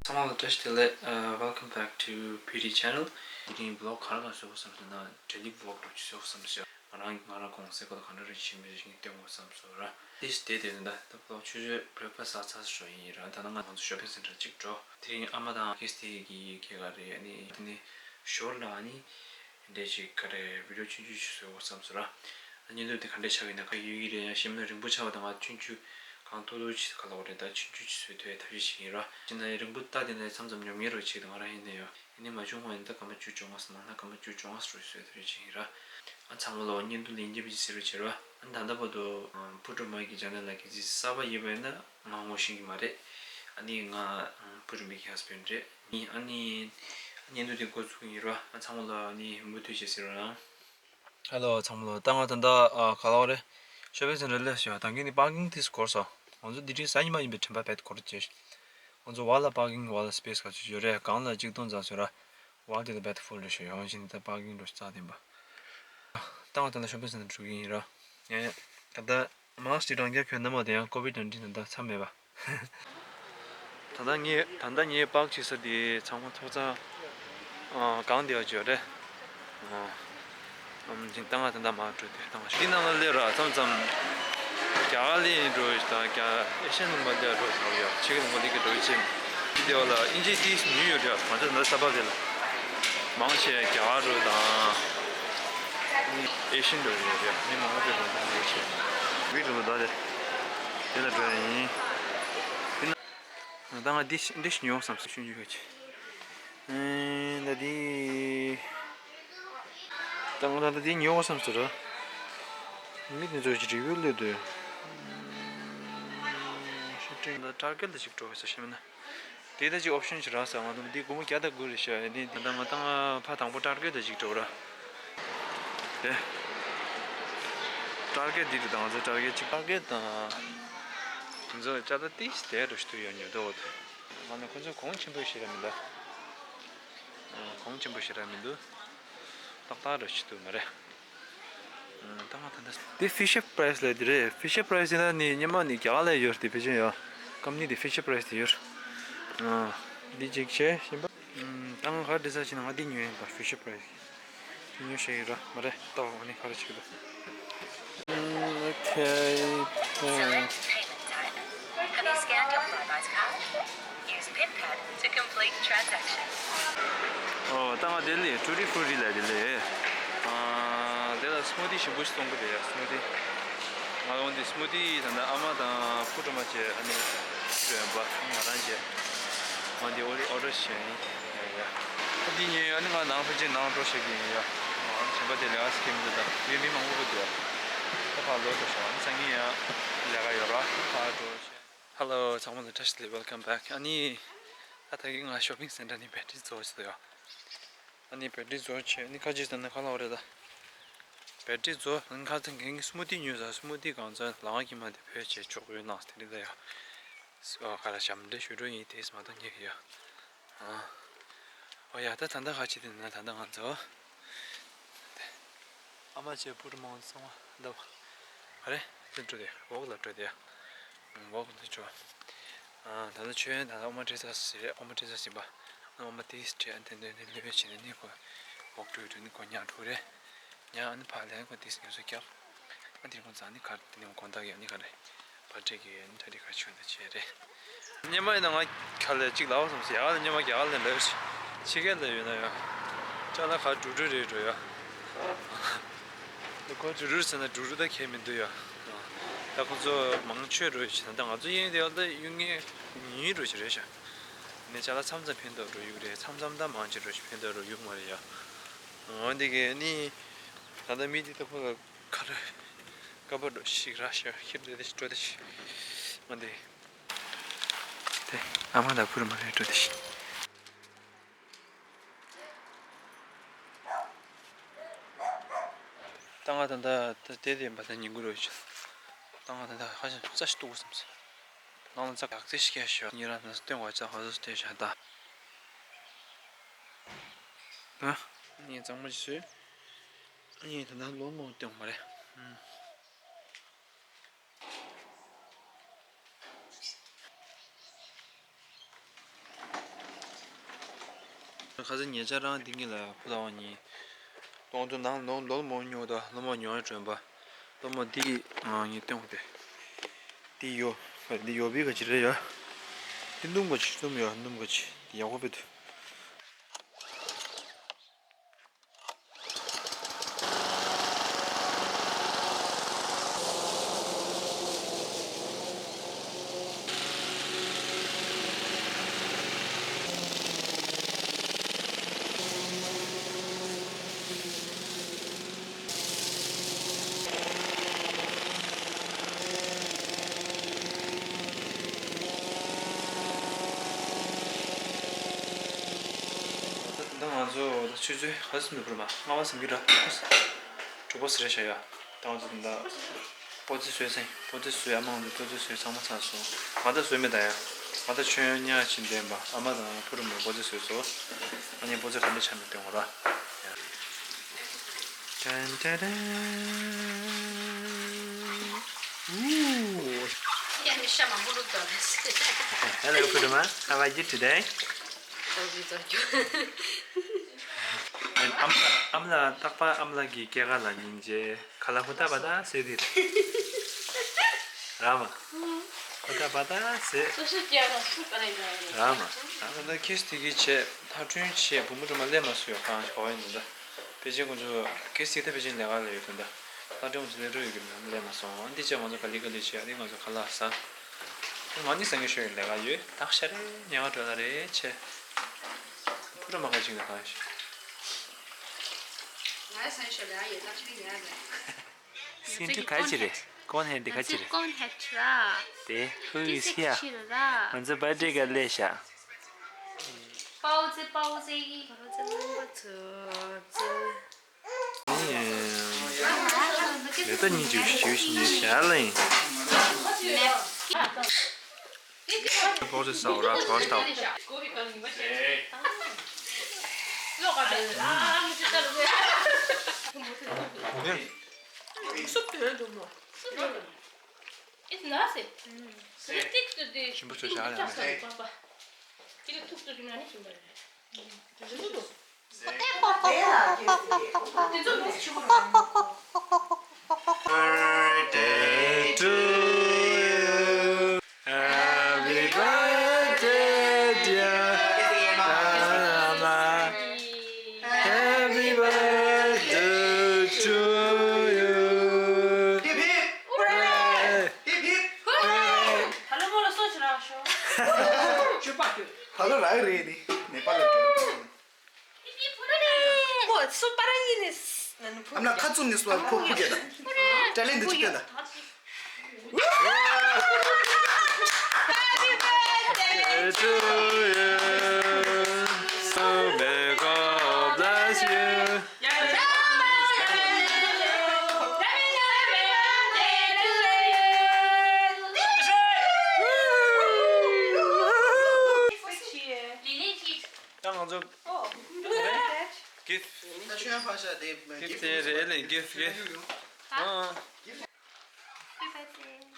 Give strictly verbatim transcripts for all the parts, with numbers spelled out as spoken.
ཚང་མ་ལ་བཀྲ་ཤིས་བདེ་ལེགས། ཨ། Welcome back to Beauty Channel། དེ་རིང་vlog་ག་རེ་བཟོ་དགོས་བསམ་སོང་ན་daily vlog་འདྲ་ཅིག་བཟོ་དགོས་བསམ་སོང་། ང་རང་ང་རང་གོང་ས་སྐོར་ལ་ག་འདྲ་རེ་བྱེད་མི་རེ་ཞིག་སྟོན་དགོས་བསམ་སོང་ར། ཏིས་དེ་དེ་ནི་ད་ད་vlog ཆུ་ཚོད་breakfast་ཟ་ཚར་སོང་ཡིན་ར། ད་ནང་ང་ང་ཚོ་shopping center་ཅིག་འགྲོ། དེ་རིང་ཨ་མ་དང་ཁིས་དེ་གི་ཁྱེད་ག་རེ་ཨ་ནི་དེ་ནི་ཞོར་ལ་ཨ་ནི་འདྲ་ཅིག་ག་རེ་video་ཆུང་ཆུང་ཞིག་བཟོ་དགོས་བསམ་སོང་ར། བརྙན་ཐུང་དེ་ག་འདྲས་ཆགས་ཡིན་ན་ག་ཡོད་ཀྱི་རེད། ཡང་ཞིམ་ན་རིང་པོ་ཆགས་པ་དང་ང་ཆུང་ཆུང་གང་ཐུབ་ཐུབ་ཅིག་ག་ལ་བ་རེད། ད་ཆུང་ཆུང་ཅིག་བཟོས་ཐུབ་ཡ་ཐབས་ཤེས་བྱེད་ཀྱི་ཡིན་ར། ཅི་ན་རིང་པོ་ལྟ་དེ་ནས་མཚམས་མཚམས་ཉོབ་ཉེ་རུ་བྱེད་དང་ང་རང་ཡིན་ན་ཡང་ཡིན་ནི་མ་བྱུང་བ་ཡིན་ད་སྐར་མ་བཅུ་བཅོ་ལྔ་སོང་ན་སྐར་མ་བཅུ་བཅོ་ལྔ་སོང་རུ་བཟོས་ཐུབ་ཡ་བྱེད་ཀྱི་ཡིན་ར། ཨ་ཚང་མ་ལ་བརྙན་ཐུང་ལ་ཡིན་གྱི་བྱེད་ཟེར་རུ་བྱེད་ར། ཨ་ད་ལྟ་བར་དུ་བུ་ཕྲུག་མ་གི་channel་ལ་གི་ཅི་གསར་པ་ཡིན་པ་ཡིན་ན་ང་ངོ་ཤེས་ཀྱི་མ་རེད། ཨ་ནི་ང་བུ་ཕྲུག་མ་གི་husband་རེད། ཨ་ནི་ཨ་ནི་བརྙན་ཐུང་དེ་འགོ་ཚུགས་ཀྱི་ཡིན་ར། ཨ་ཚང་མ་ལ་ཨ་ནི་མུ་མཐུད་བྱེད་ཟེར་ར། Hello ཚང་མ་ལ། ད་ང་ད་ལྟ་ཨ་ག་ལ་བ་རེད། shopping center་སླེབས་ཤག་ད་གིན་ནི་parking་དེ་འགོར་སོང་། ང་ཚོ་འདི་དྲིན་གཟའ་ཉི་མ་ཡིན་པའི་དྲན་པ་བེད་འགོར་བྱས། ང་ཚོ་བ་ལ་parking་བ་ལ་space་ག་ཚོད་ཡོད་རེད། གང་ལ་གཅིག་སྟོང་ཙམ་ཟེར་ར། བ་དེ་ལ་བེད་full་རེད་ཤག་ཡོང་བཞིན་ད་parking་འགྲོ་རྩ་དེ་འབའ། ད་ང་ད་ལྟ་shopping center་འགྲོ་གི་ཡིན་ར། ཨེ་ད་ལྟ་mask་ཅིག་རང་རྐྱ་གྱོན་ན་མ་དེ་ཡང་COVID nineteen་ད་ལྟ་མཚམས་མེད་པ། ད་ལྟ་ངས་ད་ལྟ་ངས་park་བྱེད་ས་དེ་ཚང་མ་ཐོག་ཚང་ཨ་གང་དེ་བ་བརྗོད་རེད། ཨ་ཨམ་ཅིང་ད་ང་ད་ལྟ་མར་འགྲོ་དེ་ད་ང་ཤི་ནང་ལ་སླེབས་ར། མཚམས་མཚམས་རྒྱ་གར་སླེབས་ཡིན་འགྲོ་ད་རྒྱ་ཨེ་ཤ་ཡ་ལུང་པ་སླེབས་འགྲོ་ད་ཡ་ཕྱི་གི་ལུང་པ་སླེབས་ཀྱི་འགྲོ་ཅིང་དེ་དེ་བ་ལ་ཨིན་ཇི་ཏིས་ཉུལ་ཡོད་རེད། ང་ཚོ་ད་ས་ཕག་དེ་ལ་མང་ཆེ་རྒྱ་གར་འགྲོ་དང་ཨེ་ཤི་ཡན་འགྲོ་ཡོད་རེད། མི་མང་པོ་སླེབས་འགྲོ་ད་ཡོད་ཆེ་བི་འགྲོ་ད་དེ་དེ་ལ་འགྲོ་ཡ་ཡིན། ད་ང་འདི་འདི་ཞིག་ཉོ་བསམ་སོང་། ཆུང་ཆུང་ཡོད་ཀྱི། ཨེ་ད་འདི་ད་ང་ད་ལྟ་འདི་ཉོ་བསམ་སོང་ར། མི་འདི་ཚོ་ཅིག་རི་བོ་ལོས་འདུག་ཤུ་ཊིང་ད་ཊར་གེཊ་ལ་ཅིག་འགྲོ་བ་ས་ཤེས་མིན་ན། དེ་ད་ཅིག་ཨོབ་ཤན་ཞིག་རག་སོང་། ང་ད་འདི་སྒོར་མོ་བརྒྱ་དང་དགུ་རེད་ཤག་ཨེ་འདི་ད་ང་ད་ང་ཕ་དང་པོ་ཊར་གེཊ་ལ་ཅིག་འགྲོ་ར། དེ། ཊར་གེཊ་འདི་རེད། ད་ང་ཚོ་ཊར་གེཊ་གཅིག་ཊར་གེཊ་དང་། ང་ཚོ་ཅ་ལག་ཏིས་དེ་རུ་ཞུ་ཡོད་ཉོ་དོ། ང་ནི་ཁོ་ཚོ་གོང་ཆེན་པོ་ཞེ་དྲག་མི་འདུག་ཨ། གོང་ཆེན་པོ་ཞེ་དྲག་མི་འདུག་ཏག་ཏག་རུ་ཞུ་ཐུབ་མ་རེད། ཨ། ད་ང་ད་ལྟ་དེ་ཕི་ཤར་པ་རའི་སི་ལབ་དེ་རེད། ཕི་ཤར་པ་རའི་སི་དེ་ན་ནི་སྔོན་མ་ནི་རྒྱ་གར་ལ་ཡོད་དེ་ཕལ་ཆེར་ཡོད། ཀམ་ནི་དེ་ཕི་ཤར་པ་རའི་སི་དེ་ཡོད། ཨ། འདི་གཅིག་བྱས་ཤིང་པ། ཨ། ད་ང་ག་རེ་འདྲ་ས་ཞིག་ན་ང་འདི་ཉོས་ཡིན་པ་ཕི་ཤར་པ་རའི་སི། ཉོ་ཤེས་ཡོད་ར་མ་རེད། ལྟ་བ་ནི་ག་རེ་བྱེད་ཀྱི་འདུག་ཨོ་ཁེ། Select payment type. Have you scanned your Flybuys card? Use PIN pad to complete transaction. ཨོ་ད་ང་དེ་ལས་ཊུ་ཊི་ཕུ་རུ་ཊི་ལ་དེ་ལས། ཨ། དེ་ལ་སྨུ་ཏི་ཞིམ་པོ་ཞིག་གཏོང་གི་རེད་ཡ། སྨུ་ཏི། ང་ལ་འོན་ཏེ་སྨུ་ཏི་ད་ལྟ་ཨ་མ་དང་བུ་ཕྲུག་མ་བཅས་ཨ་ནི་ཞིག་ཡོད་པ་ང་རང་བཅས་ང་འདི་ཨོ་ཌར་བྱས་ཡིན། ཡ་ཡ། ཨ་འདི་ཉོས་ཡ་ནི་ང་ནང་ཕལ་ཆེར་ནང་འགྲོ་ཤེས་ཀྱི་ཡིན་ཡ། ང་གཞན་པ་དེ་ལས་ཨ་སི་ཀེམ་འདི་དང་ཡོད་མི་མང་པོ་འདུག་ད་ཕར་ལོག་འགྲོ་ཤག་ཨ་ནི་སང་ཉིན་ཡ་ལས་ཀ་ཡོད་ར་ཕར་འགྲོ་ཤག Hello ཚང་མ་ལ་བཀྲ་ཤིས་བདེ་ལེགས། Welcome back། ཨ་ནི་ད་ད་གིན་ང་shopping center་ནས་བེ་ཊི་རི་བཟོ་བྱེད་དོ་ཡ། ཨ་ནི་བེ་ཊི་རི་བཟོ་བྱས་ཨ་ནི་ཁ་ཅིག་ཟེར་ན་ག་ལ་བ་རེད་ད། བེ་ཊི་རི་བཟོ་ཨ་ནི་ཁ་ཚ་ངས་སྨུ་ཏི་ཉོས་ཟ། སྨུ་ཏི་གང་ཚ་ལང་གི་མ་དེ་བོད་བྱས་ཆོག་ཡོད་ནང་དེ་རིགས་ད་ཡ། ཨ་ག་ལ་ཞབས་འདྲེན་ཞུ་འགྲོ་ཡིན་དེས་མ་གཏོགས་ཉེ་གི་ཡ། ཨ། ཨོ་ཡ་ད་ད་ལྟ་ཁ་ཅིག་དེ་ན་ད་ལྟ་ང་ཚོ། ཨ་མ་བཅས་བུ་ཕྲུག་མང་ཚང་མ་འདུག་ཨ་རེ། དེ་འགྲོ་དེ་འོག་ལ་འགྲོ་དེ། འོག་ཏུ་འགྲོ། ཨ་ད་ལྟ་ཆོས་ད་ལྟ་ཨོ་མ་ཏྲེ་ས་ཟེར་རེད། ཨོ་མ་ཏྲེ་ས་ཟིན་པ། ཨོ་མ་ཏེ་སི་ཏྲེ་ཨན་ཐན་ཐན་ཐན་ལེ་བེ་ཆེ་ནི་ནི་གོ། འོག་འགྲོ་འགྲོ་ནི་གོ་ཉག་འགྲོ་རེད། ཉག་ཨ་ནི་ཕ་ལན་གོ་ཏེ་སི་ངལ་གསོ་རྒྱབ། ཨ་དེ་རིང་ཁོང་ཚང་ནི་གར་དེ་ནི་གོང་ཐག་ཡ་ནི་ག་རེ། བ་ཏྲེ་གི་ཡ་ནི་ད་དེ་ག་ཆུ་ནི་ཆེ་རེད། སྙེ་མ་ཡིན་ན་ང་ག་ལེ་གཅིག་ལབ་བསམ་སོང་། ཡ་ལ་སྙེ་མ་རྒྱ་གར་ལ་ལབ་ཕྱི་རྒྱལ་ལ་ཡོད་ན་ཡ། ཅ་ལག་ག་འགྲོ་འགྲོ་རེད་འགྲོ་ཡ། ཁོ་འགྲོ་འགྲོ་ཟེར་ན་འགྲོ་འགྲོ་ད་ཁྱད་མི་འདུག་ཡ། ད་ཁོ་ཚོ་མང་ཆོས་འགྲོ་ཡ་ཆེ་ན་ད་ང་ཚོ་ཡིན་དེ་ཡ་ད་ཡུལ་ངེས་ཉིན་འགྲོ་ཞིག་རེད་ཤག་ནས་ཅ་ལག་མཚམས་མཚམས་ཕན་ཐོགས་འགྲོ་ཡུག་རེད། མཚམས་མཚམས་ད་མང་ཆེ་འགྲོ་ཞིག་ཕན་ཐོགས་འགྲོ་ཡུག་མ་རེད་ཡ། འོན་ཏེ་གི་ནི་ད་ལྟ་མི་འདི་ད་ཁོ་ལ་ག་རེ་ཀ་པར་འགྲོ་ཞིག་ར་ཤག་ཁྱེར་འགྲོ་དེ་ཞིག་འགྲོ་དེ་ཞིག་འོན་ཏེ། དེ་ཨ་མ་དང་བུ་རུ་མ་རེད་འགྲོ་དེ་ཞིག་ད་ང་ད་ལྟ་ད་དེ་དེ་འབའ་ད་ཉིན་གུང་རེད་ཤག་ད་ང་ད་ལྟ་ཧ་ཅང་རྩ་ཞིག་གཏུག་དགོས་བསམ་སོང་། ནང་ལ་ཚ་གག་རྩེ་ཞིག་བསྐྱལ་ཤག་ཉེ་རང་ད་སྟོན་བ་ཅག་ཧ་ཟོ་སྟོན་ཤག་ད། ཨ་ངས་གཙང་མ་ཞིག་བཟོས། ངས་ད་ལྟ་ལོ་མང་སྟོན་མ་རེད། ཨུམ། เปลี่ยนเสียง ཨ། ཁ་སང་ཉེ་ཆར་རང་འདི་གཉིས་ལ་ཕུ་ལ་བ་གཉིས། གཏོང་དུ་ནང་ལོ་ལོ་མོ་ཉོ་ད་ལོ་མོ་ཉོ་བའི་མགྲོན་པ། ལོ་མོ་འདི་ང་གཉིས་སྟོན་དེ། འདི་ཡོ། འདི་ཡོ་བི་ག་ཅི་རེད་ཡ། འདི་སྣུམ་ག་ཅི་སྣུམ་ཡོ་སྣུམ་ག་ཅི་འདི་ཡག་པོ་བི་འདུག་ད་ང་ཚོ་ད་ཆུ་ཚོད་ག་ཚོད་ནུབ་རེད་མ་ལྔ་པ་ཟིན་གྱི་ར། དྲུག་པ་ཟིན་རེད་ཤག་ཡ། ད་ང་ཚོ་ད་ལྟ་སྤོ་ཚེ་བཟོས་ཚེ་སྤོ་ཚེ་བཟོས་ཨ་མ་ང་ཚོ་སྤོ་ཚེ་བཟོས་ཚང་མ་ཚར་སོང་། ང་ད་བཟོས་མེད་ད་ཡ། ང་ད་ཆོས་ཉག་ཅིག་འདེམས་པ་ཨ་མ་དང་ཕུ་རུ་མོ་སྤོ་ཚེ་བཟོས་སོ། ཨ་ནི་སྤོ་ཚེ་ག་འདྲ་ཆགས་མེད་སྟོན་འོ་ར། ཡ། ཏན་ཏན་ཏན། ཨུ། ཡ་མི་ཤ་མང་པོ་བླུགས་དང་། Hello, Puruma. How are you today? ཨམ་ཨམ་ལགས་རྟག་པར་ཨམ་ལགས་ཀྱི་སྐྱེས་སྐར་ལ་སྙིང་རྗེ་ཁ་ལག་ཧུར་ཐག་པ་ད་ཟེར་དེ་རེད། ར་མ། ཧུར་ཐག་པ་ད་ཟེར། སོ་སོ་སྐྱེས་སྐར་ཧུར་ཐག་རེད་ཡ། ར་མ། ད་ལྟ་ཁེ་སི་དེ་གི་ཆེད་ལྷ་སྒྲོན་ཆེད་བུ་མོ་སྒྲོལ་མ་སླེབས་མ་སོང་ཡོད་གང་ཞིག་ག་བ་ཡིན་ད། པེ་ཅིན་ཁོང་ཚོ་ཁེ་སི་དེ་པེ་ཅིན་ལས་ཀ་ལ་ཡོད་དོན་དུ། ལྷ་སྒྲོན་ཁོང་ཚོ་ལས་རོགས་ཡོད་ཀྱི་མི་སླེབས་མ་སོང་། འདི་ཅག་ང་ཚོ་ག་ལི་ག་ལི་བྱེད་ཡ་འདི་ང་ཚོ་ག་ལ་ཟ། ང་ནི་སང་གི་ཤོད་ལས་ཀ་ཡོད་ད་ཤ་རེ་ཉལ་ག་འགྲོ་ལ་རེ་ཆེ། ཕུ་ར་མ་ག་ཅིག་ན་གང་ཤི། ང་སང་ཤོད་ལས་ཡོད་ད་ཤི་ཉལ་རེ། སིན་ཏུ་ག་ཅི་རེད། ཀོན་ཧེ་འདི་ག་ཅི་རེད། ཀོན་ཧེ་ཆི་ར། དེ་ཧུ་ཡི་སི་ཡ། ང་ཚོ་བར་ཌེ་ག་ལས་ཤ། པའོ་ཙེ་པའོ་ཙེ། མེ་ཏོག་གཉིས་ཀྱི་ཞུ་ཞིང་ནས་ཞལ་ལ་ཡིན། པོ་ཏི་ས་འོ་ར་གྲོ་ལྟ། སུབ་དོན་འདུག་མོ། It's nothing. ཞིམ་པོ་ཚོས་ཞལ་ལ་ཡིན། Birthday to you. Happy birthday, dear Alma. Happy birthday to you. Hip, hip. Hooray. Hip, hip. Hooray. Hello, ར་རེད་ནི། ནེ་པ་ལ་ཨ་མ་ཁ་བཙུམ་ནས་སུ་ཕོ་ཕུ་གེ་ད། ཊེ་ལེན་ཊི་ཅིག་ད། Happy birthday to you. So may God bless you. ད་ང་ཚོ། ཨོ། གིཕ། ད་ཆོས་ཕ་ཤ་དེ་གིཕ་དེ་རེད་ལེ་གིཕ་གིཕ། ཨ།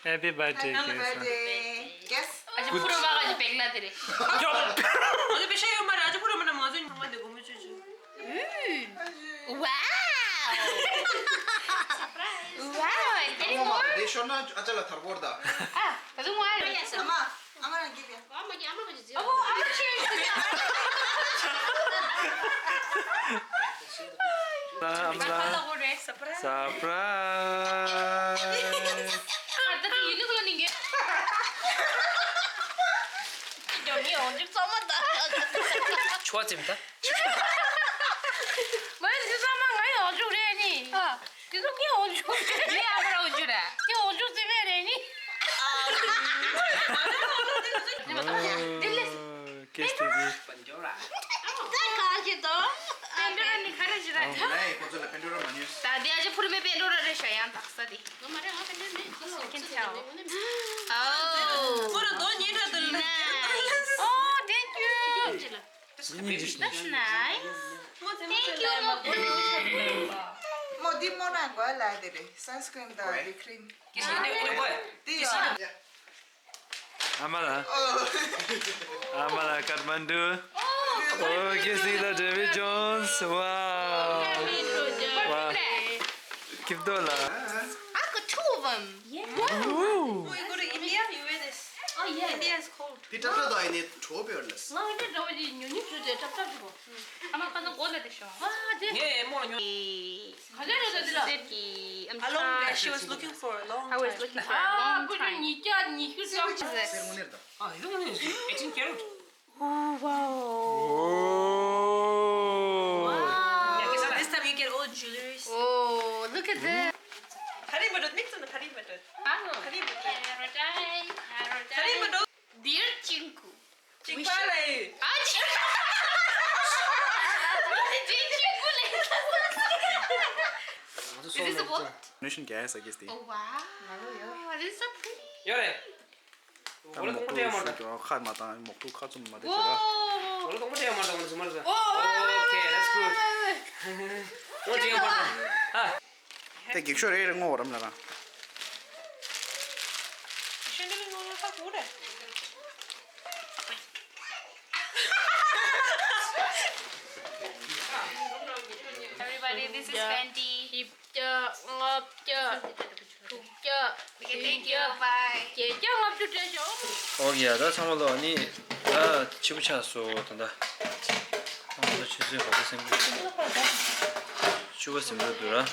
Happy birthday, Happy birthday. Yes. ཨ་ཅེ་ཕུ་ར་མ་ག་ཅི་བེག་ལ་དེ་རེད། ཡོ། ཨ་ཅེ་པེ་ཤ་ཡོད་མ་རེད། ཨ་ཅེ་ཕུ་ར་མ་ན་མ་ཚོ་ཉི་མ་དེ་གོ་མོ་ཅུ་ཅུ། Wow. Surprise. Wow. Any more? དེ་ཤོར་ན་ཨ་ཅེ་ལ་ཐར་གོར་ད། ཨ། ད་དུང་ང་ཡོད་ཡ་ས། ཨ་མ། ཨ་མ་རང་གིས་ཡ། ཨ་མ་གིས་ཨ་མ་གིས་ཨ་ཕོ་ཨ་མ་ཆེ་ཡོད་ཀྱི། ཨ་མ་ལ་ཁ་ལ་ཧོ་རེ་སར་པ་རའི་སི། སར་པ་རའི་སི། ཨ་ད་དེ་ཡུ་ནི་ཀོ་ལོ་ནིང་གེ། ཡོང་ངེ་ཡོང་ཅིག་ཚང་མ་ད། ཆོ་ཙིམ་ད། མ་ཡོང་ཅིག་ཚང་མ་ང་ཡོང་ཅིག་རེད་ནི། ཨ། དེ་ཚོ་ངའི་འོག་འཇུག་རེད། ངའི་ཨ་མ་ར་འོག་འཇུག་རེད། ངའི་འོག་འཇུག་རྩིས་མེད་རེད་ནི། ཨ། ཀེ་སི་ཊི་ཝི། ད་ག་ཞིག་དང་། པེན་ཌོ་ར་ནི་ག་རེ་ཞིག་རེད། ཨ། ཁོ་ཚོ་ལ་པེན་ཌོ་ར་མ་ཉོས། ད་དེ་ཨ་ཅེ་ཕུ་རུ་མའི་པེན་ཌོ་ར་རེད་ཤག་ཡང་དག་ས་དེ། ང་མ་རེད། ང་པེན་ཌོ་ར་མེད། ཁོ་ཚོ་ཀེན་ཐེལ། ཨོ། ཕུ་རུ་དོ་ཉེ་འདྲ་འདུག་ལ། ཨོ། Thank you. That's nice. Thank you, མོ་བུ། མོ་འདི་མོ་རང་གོས་ལ་དེ་རེད། སན་སི་ཀྲིན་དང་དེ་ཁྲིམ། འདི་ཡང་། ཨ་མ་ལགས། ཨ་མ་ལགས་ཀ་ཐ་མན་ཌུ། Oh, can you see the David Jones? Wow. Wow. Keep doing that. I got two of them. Yeah. Wow. Oh, you go to India, you wear this. Oh, yeah. India is cold. དེ་ཏྲབ་ཏྲབ་དང་ཡིན་ནི་གྲོ་བེར་ལས། ང་འདི་འདྲ་བ་ཅིག་ཉུང་ཉུང་ཞུ་དེ་ཏྲབ་ཏྲབ་ཞུ་གོ། ཨ་མ་ཁ་སང་གོ་ལ་དེ་ཤོ། ཨ་དེ། ངས་མོ་ཉོ། ག་ལེ་རེད་དེ་ལ། How long? She was looking for a long time. I was looking for a long time. ཨ་ཀུ་ཅོ་ཉིས་བརྒྱ་ཉི་ཤུ་རྩ་དགུ། སེར་མོ་ནེར་དང་། ཨ་ཡོང་ནི་eighteen carat. Oh, wow. Oh. Wow. This time you get all jewelries. Oh, look at this. Curry butter, mix in the curry butter. ཨ་ནོ། Curry butter. Paradise, paradise. Curry butter. Dear Chinku. ཅིག་པ་ལ་ཡི། ཨ་ཅི། ཅི་ཅི་ཀུ་ལེ། Is this a what? Nation gas, I guess. Oh, wow. This is so pretty. ཡོད་རེད། ད་མོག་ཏུ་ཤུ་ཀྱོ་ཁ་མ་བཏང་མོག་ཏུ་ཁ་བཙུམ་མ་བསྡད་ཤག་ར། Whoa. ཨོ་ལོ་དང་པོ་དེ་མ་བཏང་མ་བཏང་མ་བཏང་མ་བཏང་། ཨོ་ཁེ་that's good. ཨོ་ཅི་ཡང་མ་བཏང་། ཨ། དེ་གེགས་ཤོས་རེ་རེ་བསྔོ་བར་མ་ལ་རང་། Everybody, this is Fenty. བརྒྱ། ལྔ་བརྒྱ། དྲུག་བརྒྱ། བདུན་བརྒྱ། བརྒྱད་བརྒྱ། ལྔ་བཅུ་སྤྲད་ཤོག་ཨོ་ཡ་ད་ཚང་མ་ལོ་ཨ་ནི་ད་ཕྱི་པོ་ཆགས་སོ་ད་ད། ང་ཚོ་ཆུ་ཚོད་ག་ཚོད་སེམས་ཀྱི་བཅུ་པ་སེམས་ཚོད་འདུག་ར། ཨ་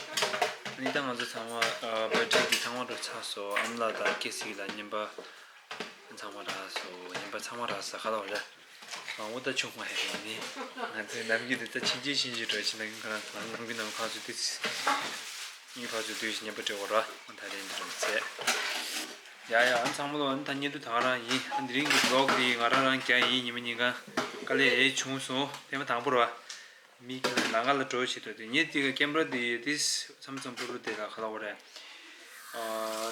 ནི་ད་ང་ཚོ་ཚང་མ་བར་ཐི་ཌེ་གི་ཚང་མ་འགྲོ་ཚར་སོ་ཨ་མ་ལགས་དང་སྐྱེ་སྲིད་ལ་ཉན་པ། ཚང་མ་རག་སོ་ཉན་པ་ཚང་མ་རག་ས་ག་ལ་བ་ར། མང་པོ་ད་བྱུང་མ་ཧེ་རེད་ནི། ང་ཚོའི་ནམ་རྒྱུན་དེ་ད་ཕྱིན་ཆད་ཕྱིན་ཆད་འགྲོ་ཕྱིན་ན་ཁོ་རང་ཚོ་ནམ་རྒྱུན་ནམ་ཁ་ཚོ་དུས་ཉི་ཁ་ཚོ་དུས་ཉན་པ་འདྲ་བོ་ར་ཨ་ད་རེད་འདི་རེད་ཚེ། ཡ་ཡ་ཨ་ཚང་མ་ལོ་ཨ་ད་ཉན་དུ་ད་ག་རང་ཡིན་ཨ་འདི་རིང་གི་བི་ལོག་འདི་ང་རང་རང་རྒྱ་ཡིན་ཉི་མ་ཉིན་གང་དཀའ་ལས་བྱུང་སོང་དེ་མ་དང་པོ་ར། མི་གི་ལང་ཀ་ལ་འགྲོ་བྱེད་དོ་དེ་ངས་དེ་ག་ཀེམ་ར་དེ་དེ་མཚམས་མཚམས་པུ་རུ་དེ་ལ་ག་ལ་བ་རེད།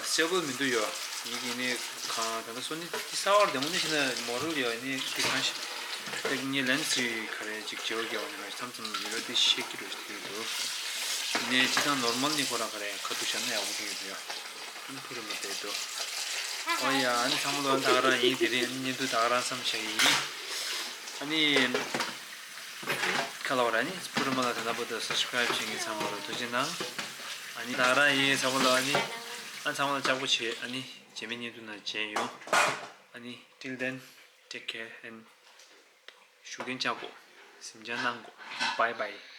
སི་ལ་བར་མི་འདུག་ཡོ། ངེད་ཀྱི་ནི་གང་ད་ལྟ་སོ་ནི་དེ་གསར་བར་དེ་མོ་ནི་ཤི་ན་མོ་རུ་ཡོ་ནི་དེ་གང་ཤི། ད་ངས་ལན་སི་ག་རེ་ཅིག་བྱེད་བ་རྒྱག་བ་ནི་མ་མཚམས་མཚམས་ཡོད་ར་དེ་ཤེས་ཀྱི་རུ་ཞིག་དེ་འདུག་ནས་ཅི་དང་ནོར་མལ་ནི་ཁོ་རང་ག་རེ་ཁ་ཐུག་བྱ་ན་ཡག་པོ་ཐུག་ཡོད་དོ་ཡོ། ཨ་ནི་ཕུ་རུ་མ་དེ་འདུག་ཨོ་ཡ་ཨ་ནི་ཚང་མ་ལོ་ཨ་ནི་ད་ག་རང་ཡིན་དེ་རིང་ཨ་ནི་ཉིན་དུ་ད་ག་རང་བསམ་བྱ་ཡིན། ཨ་ནི། ཁ་ལོ་ར་ནི་སྤུ་ར་མ་ལ་ད་ལྟ་བར་དུ་སབ་སི་ཀ་རའིབ་བྱེད་མཁན་ཚང་མ་ལ་ཐུགས་རྗེ་གནང་། ཨ་ནི་ད་རང་ཡིན་ཚང་མ་ལ་ཨ་ནི་ཨ་ཚང་མ་ལ་ལྕགས་པོ་བྱེད་ཨ་ནི་རྗེས་མའི་བརྙན་ཐུང་ནང་མཇལ་ཡོང་། ཨ་ནི་till then, take care and ཤུགས་ལྡན་ལྕགས་པོ་གཟིམ་འཇག་གནང་གོ bye bye.